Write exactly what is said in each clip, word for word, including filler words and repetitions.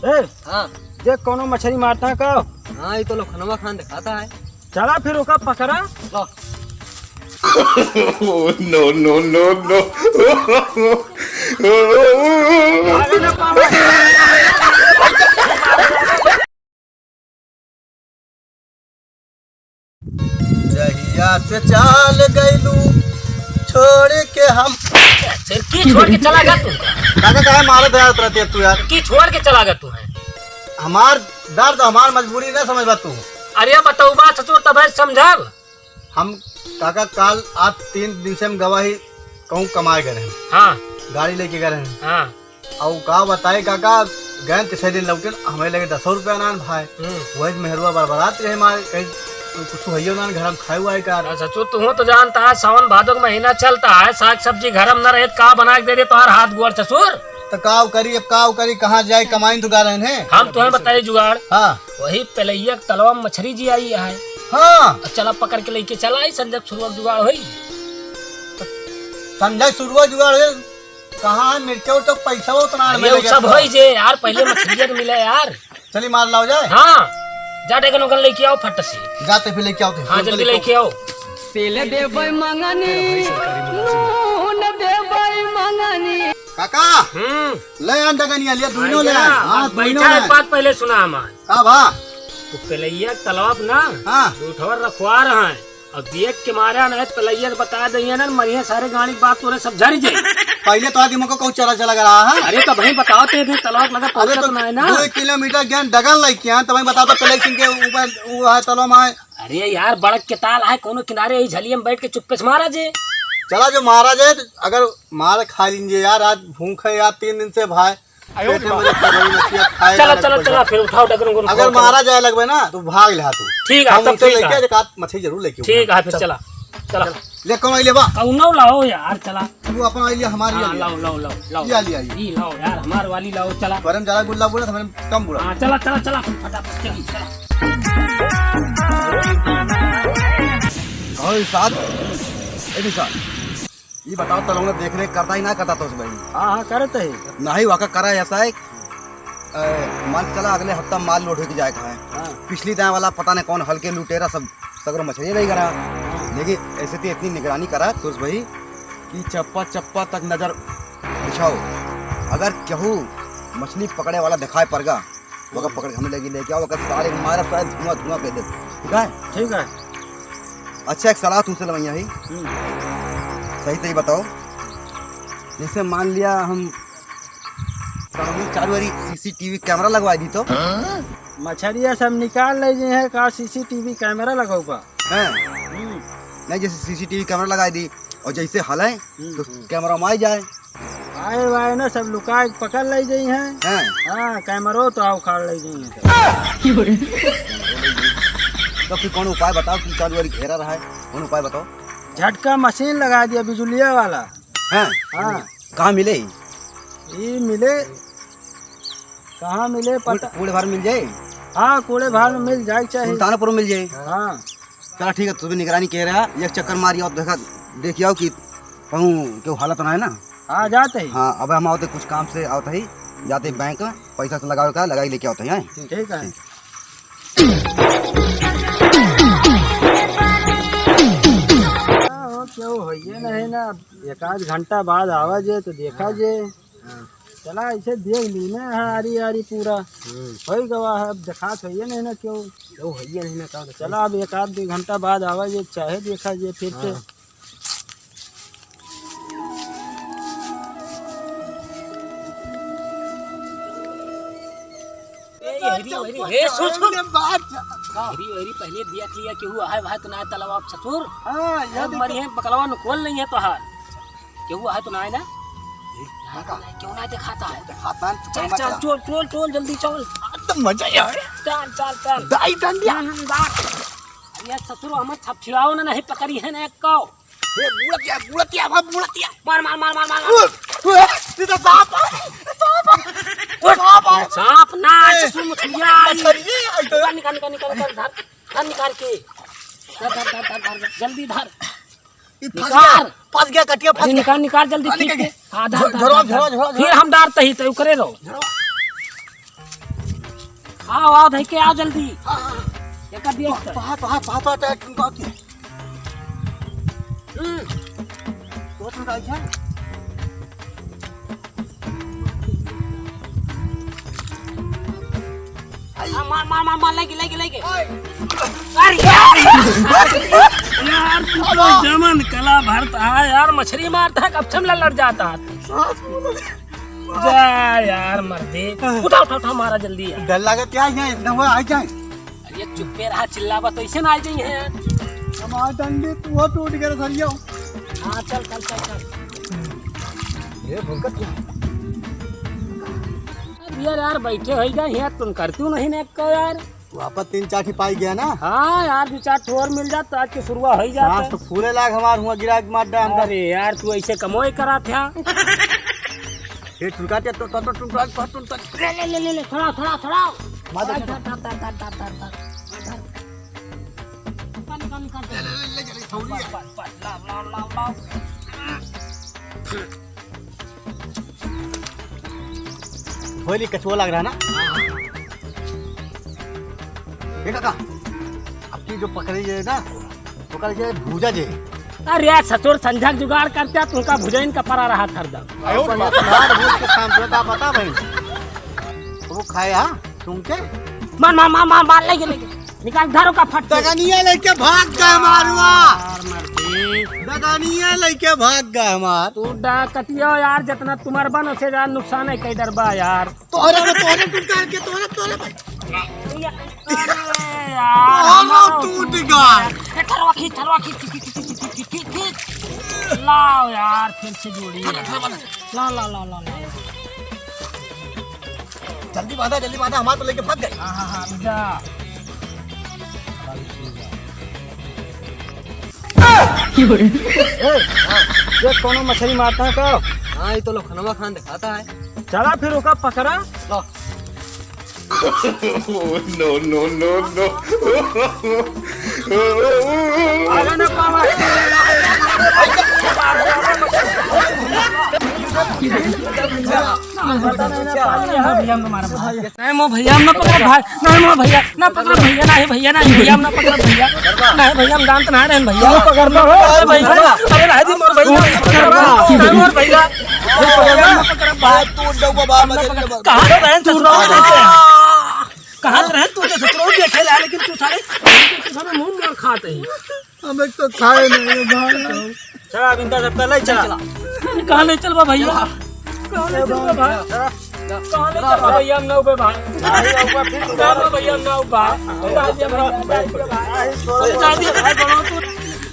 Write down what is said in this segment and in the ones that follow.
ए, हाँ। देख, कौनो मछरी मारता है का? हाँ, ये तो लखनवा खान दिखाता है। चला फिर ओका पकड़ा। लो। No, no, no, no। भागे ना पावा। जहिया से चाल गइलू छोड़ के हम। फिर की छोड़ के चला गया तू? काका, काहे मारत है तू यार? की छोड़ के चला गया तू है? हमार दर्द, हमार मजबूरी ना समझबा तू। अरे बतौबा ससुर, तब समझब। हम काका, काल आज तीन दिन से हम गवाही कहूँ कमाए गए रहे। हाँ। गाड़ी लेके गए रहे। हाँ। अउ का बताई काका, गए तीसरे दिन लौटे, हमें लगे दसो रुपया नान भाई। हम्म। वही मेहरुआ बरबरात रहे हमारे, कहीं कुछ भैया नान घर में खाए हुआ है का? अरे ससुर, तू तो जानता है, सावन भादो का महीना चलता है, साग सब्जी घर में न रहे, का बना के दे दे तोहार हाथ गोड़ ससुर? तो काव करी, अब काव करी, कहाँ जाए, कमाई तो गा रहे हैं। हम तुम्हें बताई जुगाड़। हाँ। वही पेलैया के तलवा में मछरी जी आई है। हाँ। और चला पकड़ के लेके चला आई, संजय सुरुआ के जुगाड़ होई। तो संजय सुरुआ जुगाड़ होई, कहाँ है मिर्चा उर्चा, पैसा उतना अरे, नहीं वो लगे सब तो। होई जे यार, पहले मछलिया के मिले यार। चली मार लाओ जाए। हाँ, जा डेगन ओगन लेके आओ फट से। जाते फिर लेके आओ थे। हाँ, जल्दी लेके आओ। तेल देबै मंगनी, नून देबै मंगनी। काका, हम्म। ले आन डगनिया, लिया, दुइनो ले आन। हाँ, दुइनो बैठा ले है, आन। बात पहले सुना हमार। का भा? वो पेलैया के तलवा पे ना, हाँ। दू ठवर रखवा रहा है। अब देख के मारा ना, तो पेलैया से बता दइए ना, मरिया सारे गाड़ी के बात तोरे सब झरी जाई। पहले तो आदमी को कहूँ चला चला रहा है। अरे तो भाई बताओ, तो इतने तलवा लगा अरे पहुंचा तो तो ना है ना। दो किलोमीटर ज्ञान डगन लग गया, तो भाई बता दो, पेलैया सिंह के ऊपर वो है तलवा में। अरे यार, बड़क के ताल है, कोनो किनारे ही झलिया में बैठ के चुप्पे से मारा जे। चला जो मारा जे, अगर मार खा लीजिए यार, आज भूख है यार, तीन दिन से भाई। आयो पेटे रे में बाप। जब तक वही मछली खाए चला, वाला चला, कोई चला, बात। फिर उठाओ डगन को अगर उठाओ, चला। मारा जाए लगबे ना, तो भाग ले तू। ठीक है, हम तब उनसे ठीक लेके है। आज एक आध मछली जरूर लेके ठीक है, फिर चला, चला। चला। ले कौन ले बा? कौनो लाओ यार, चला। तू अपन वाली लिया, हमारी हाँ, वाली लाओ, लिया। लाओ, लाओ, लाओ। लिया, लिया, लिया। ई लाओ यार, हमार वाली लाओ, चला। पर हम ज्यादा गुल्ला बोला, हमारे कम बोला। हाँ, चला, चला, चला, फटाफट चली, चला। कहो इरशाद, ए इरशाद, ये बताओ, तलौना देख रेख करता ही ना करता तो भाई? हाँ, हाँ, करत है। नहीं, वाका करा ऐसा है, अ, मान के चला, अगले हफ्ता माल लोड होके जाए का है। हाँ। पिछली दाएं वाला पता नहीं कौन हल्के लुटेरा सब सगरो मछली ले गया। हाँ। लेकिन ऐसे तो इतनी निगरानी करा तुर्स भाई कि चप्पा चप्पा तक नजर बिछाओ। अगर केहू मछली पकड़े वाला दिखाए परगा, ओका पकड़ के हमें लगी लेके आओ, ओका सारे को मारा, सारे धुआं धुआं कर दे। ठीक है? ठीक है। अच्छा, एक सलाह तुमसे लवैया ही। हम्म। सही सही बताओ, जैसे मान लिया हम सामने चारू ओरी सीसीटीवी कैमरा लगवा दी तो? मछरिया सब निकाल ले जे है का सीसीटीवी कैमरा लगौबा? हैं? हम्म। नहीं, जैसे सीसीटीवी कैमरा लगा दी और जैसे हले हम्म, तो हम्म। कैमरा में आ जाए। आए वाए ना सब लुका के पकड़ ले जाई हैं। हैं? हाँ, कैमरो तो आ उखाड़ ले जाई हैं। तो फिर कौन उपाय बताओ कि चारू ओरी घेरा रहा है, कौन उपाय बताओ? झटका मशीन लगा दिया बिजुलिया वाला। हैं? हाँ। कहाँ मिले? ये मिले, कहाँ मिले कूड़े, पता। कूड़े भार मिल जाए? हाँ, कूड़े भार में मिल जाए चाहे। सुल्तानपुर में मिल जाए। हाँ। चला ठीक है, तू भी निगरानी कह रहा, एक चक्कर मारी आओ, देखा, देखी आओ कि कहूँ केहू हालत ना है ना। हाँ, जाते ही। हाँ, अब हम आवते कुछ काम से आवते ही, जाते बैंक में पैसा से लगावे का, लगाई लेके आवते हैं। ठीक है। हाँ, हो, केहू होइए नहीं ना, एक आध घंटा बाद आवा जे तो देखा जे। हाँ। चला, ऐसे देख ली ना, हाँ, आरी आरी पूरा। हम्म। होई गवा है, अब देखात होइए नहीं ना केहू। केहू होइए नहीं ना, का बताई? चला, अब एक आध दो घंटा बाद आवा जे, चाहे देखा जे फिर से। हाँ। ए, हरी, हरी, ए, सुन, सुन। हरी, हरी, पहले देख लिया केहू है, है तो ना तलवा ससुर। हाँ, ये अब देख। मरी है, बकलवा नुकोल नहीं है तोहार। केहू है तो ना है ना? ए, ना, काका। ना, क्यों ना दिखाता है? दिखाता है, चल, चल, चल। चल, चल, चल, जल्दी चल। आज तो मजा ही आया। चल, चल, चल। दाई डंडिया। हम्म, हम्म, दाई। अरे ससुर, हम छपछिड़ाओ ना, नहीं पकड़ी है ना एक को। ए, बुड़तिया, बुड़तिया, बा, बुड़तिया। मार, मार, मार, मार, मार, मार। ओए, ओए, ये तो सांप है, सांप है, उठ। सांप है। सांप ना, ए, ससुर, मछलिया आई। मछलिया आई तो। निकाल, निकाल, निकाल, निकाल, निकाल, धर, धर निकाल के। धर, धर, धर, धर, धर, जल्दी धर। ये फंस निकाल। गया, फंस गया, कटिया फंस अरे गया। निकाल, निकाल जल्दी अरे खींच के। निकाल। हाँ, धर, झो-, धर, झोरवा, धर, झोरवा, झोरवा, फिर झोरवा। हम डारते ही तो करे रहो। झोरवा। आओ, आओ, धइ के आओ जल्दी। हाँ, हाँ, हाँ। एकर दिया तो, तो, तो, तो, तो, तो, हम्म। तो, तो, तो, हाँ, मार, मार, मार, मार, लगे, लगे, लगे। अरे यार! यार, तू तो जमन कला भरता है यार, मछली मारता है, कब से लड़ जाता है। जा यार मर्दे, उठा, उठा, उठा, मारा जल्दी यार। डर लगे क्या है, इतना हुआ, आ जाए। अरे चुप्पे रहा, चिल्लावा तो ऐसे ना आ जाइए यार। हमार डंडी तू टूट गए सरिया। हाँ, चल, चल, चल, चल। ये भुलकत क्या? अब यार, यार, बैठे हो गए यार, तुम करती नहीं ने को यार। वापस तीन चार ठे पाई गया ना? हाँ यार, दो चार ठो और मिल जात तो आज के शुरुआ हो ही जात। सांस तो फूले लाग हमार हुआ, गिरा के मार डाल हमका। अरे यार, तू ऐसे कमोए करा था। ये टुनका के तो, तो, तो, टुनका, तो, टुनका। ले, ले, ले, ले, ले, थोड़ा, थोड़ा, थोड़ा। मार दे, थोड़ा, थोड़ा। थोड़ा, थोड़ा, थोड़ा, थोड़ा, थोड़ा। निकाल, निकाल, निकाल। ले, ले, ले, ले, ले, ले, थोड़ी है। बस, बस, बस, लाओ, लाओ, लाओ, लाओ। भोली कछुआ लग रहा है ना? ये काका, अब की जो पकड़ी है ना, ओकर जे भूजा जे। अरे यार, ससुर संझा के जुगाड़ करते, तुमका भुजैन का परा रहा हरदम। अरे, यार, भूज के काम करता, बता भाई। वो खाए, हाँ, तुमके? मार, मार, मार, मार, मार, ले, ले, ले। निकाल, धरो का फट से। दगनिया लेके भाग गए मारुआ। यार, मर गई। दगनिया लेके भाग गए हमार। तू डाकटिया यार, जितना तुम्हार बन, उसे ज्यादा नुकसान है, कई डरबा यार। तोहरे में, तोहरे टूट करके, तोहरे, तोहरे में। अरे यार, तोहरो हमारा टूट गया। ए, ठरवा खींच, ठरवा खींच, खींच, खींच, खींच। लाओ यार, फिर से जोड़ी यार। ला, ला, ला, ला, ला। जल्दी बांधा, जल्दी बांधा, हमारे तो लेके भाग गए। हाँ, हाँ, हाँ, जा। ए, हाँ, ये कौनो मछली मारता है का? हाँ, ये तो लोखनवा खान दिखाता है। चला फिर ओका पकड़ा। लो। No, no, no, no। अरे ना पावा। नहीं, मो भैया, हम ना पकड़ब भाई। नहीं, मो भैया, ना पकड़ब भैया, नहीं भैया, नहीं भैया, हम ना पकड़ब भैया। नहीं भैया, हम जानत ना रहन भैया। तू पकड़बा हो? अरे भैया, अरे रह दी मोर भैया, नहीं मोर भैया। नहीं पकड़ब भाई। तू डब्बा बाहर मत निकल। कहाँ से रहन तू? कहाँ से रहन तू? तो ससुरो देखे ला, लेकिन तू सारे, तू सारे मुंह मार खाते ही। हम एक तो खाए नहीं है भाई। चला, अब इनका सबका ले चला। कहाँ ले चलबा भैया? कहाँ ले चलबा भाई? कहाँ ले चलबा भैया? हम नौ पे भाई। ना भैया, हम नौ भाई। ना दिया भाई, ना दिया भाई। ना दिया भाई, बड़ो तू। ना दिया भाई, बड़ो तू।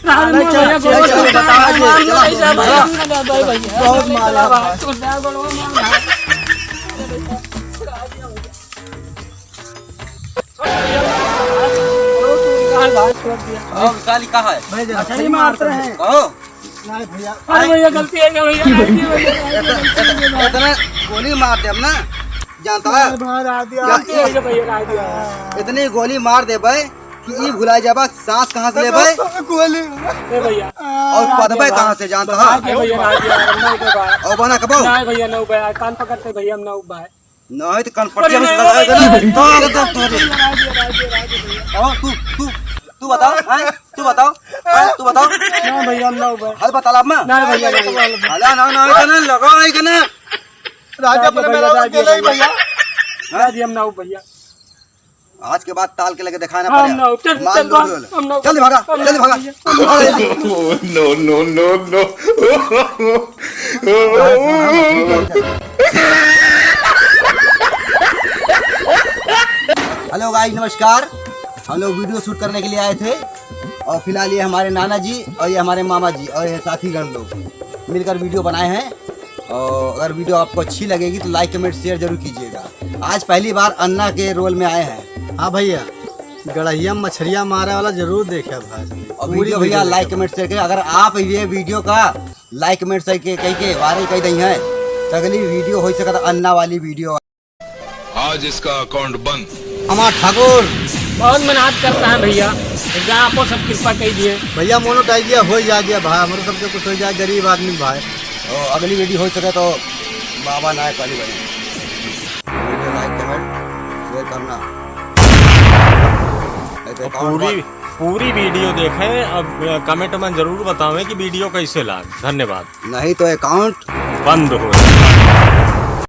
चल, चल, चल, चल, चल, भाई, भाई, बहुत मारा। भाई, तू ना बड़ो मार भाई। और काली कहाँ है? भाई, जरा मछली मारते हैं। कहो। नहीं भैया। अरे भैया, गलती है भैया, गलती है भैया, गलती है भैया। इतना गोली मार दे हम ना, जानता है? अरे भाई, रात दिया। गलती है भैया, रात दिया। इतनी गोली मार दे भाई कि ई भुला जाबा, सांस कहाँ से ले भाई? गोली। ए भैया। और पदबे कहाँ से जानता है? रात दिया भैया, रात दिया, हम ना उठे भाई। और बना कबो? नहीं भैया, ना उठे भाई, कान पकड़ते भैया, हम ना उठे भाई। नहीं तो कनपटिया में नहीं, लगा नहीं, देना। नहीं, तो नहीं, आगे तो नहीं, तोरे। नहीं, नहीं, नहीं, नहीं, नहीं, नहीं। और तू, तू, तू बताओ, हैं? तू बताओ, हैं? तू बताओ। ना भैया, हम ना उबा। हल बता ला, अम्मा। ना भैया, ना। हला ना, ना, इतने लगा, इतने। राजा अपने भैया, मेरा राजा अकेले ही भैया। भैया। हैं? राजा हम ना उबा भैया। आज के बाद ताल के लेके दिखाना हम पड़ेगा। ना उबा, चल, मार चल, लो, हम ना उबा। जल्दी भागा, हम ना जल्दी भागा। उबा भैया। No, no, no, no। Hello guys, नमस्कार। हम लोग video shoot करने के लिए आए थे और फिलहाल ये हमारे नाना जी और ये हमारे मामा जी और ये साथीगण लोग मिलकर video बनाए हैं। और अगर video आपको अच्छी लगेगी तो like, comment, share जरूर कीजिएगा। आज पहली बार अन्ना के role में आए हैं। हाँ भैया, गड़हिया में मछरिया मारे वाला जरूर देखे भाई। और पूरी video भैया video like, देखे। Comment, share करें। अगर आप ये video का like, comment, share के कहीं के viral कर दी है तो अगली video हो सकता अन्ना वाली video। आज इसका account बंद। हमार ठाकुर। बहुत मेहनत करता है भैया, एकरा आपो सब कृपा कर दिए। भैया monetize हो जा दिया भाई, हमरो सबके कुछ हो जाए, गरीब आदमी भाई। और अगली video हो सके तो बाबा ना है पहली बार। Video like, comment, share करना। तो account पूरी, बंद। पूरी video देखें, अब, अ, comment में जरूर बतावें कि video कैसे लाग। धन्यवाद। नहीं तो account बंद हो।